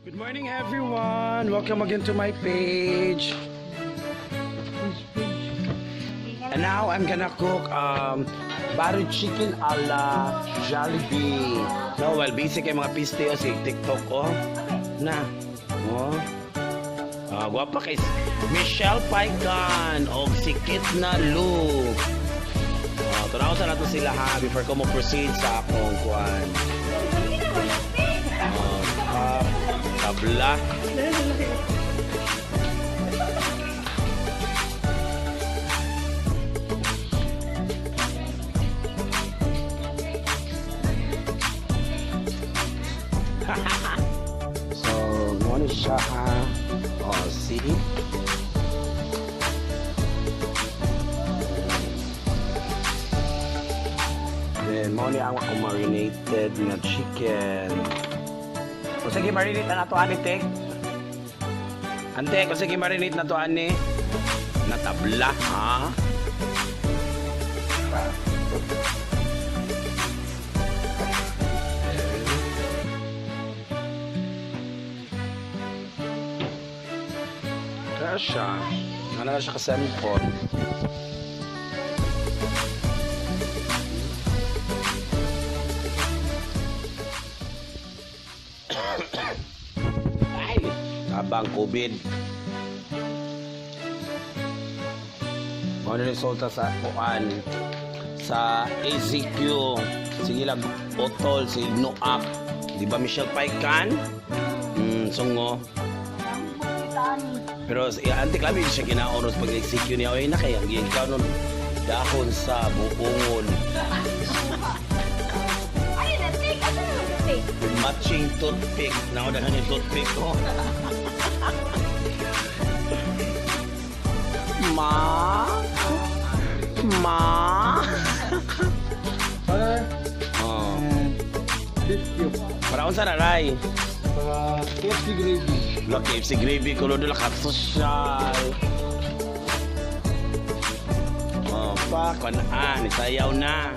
Good morning, everyone! Welcome again to my page. And now I'm gonna cook butter chicken a la Jollibee. No, well, busy kay mga piste o si TikTok ko. Na. Oh. Ah, gwapa kay Michelle Paikan og si Kitna Lu. Oh, tanaw sa nato sila ha before ko mo proceed sa akong kuan. Oh, ah, tabla. So, mo ni siya ha. Oh, see? Then, mo ni ang akong marinated nga chicken. O sige, marinate na nato ani, te. Ante, kung sige, marinate na to ani. Natabla, ha? Kaya siya. Ano na siya kasempon. Ay, tabang COVID. Mao na resulta sa kuan sa AZQ. Sige lang, otol, si Noak. Di ba Michelle Paikan? Sungo. Pero si Auntie Clavi, siya ginaoros pag execute niya. Oy, na kaya, ikaw nun, dahon sa buongon. Ay, na-take. Asa naman na-take? With matching toothpick. Naku, daghan yung toothpick ko. Ma? Ma? Butter Oh. and beef cube. Para unsa na ray? Para KFC gravy. Look, KFC gravy kulo dula ka social. Oh, pa kanaan, isayaw na.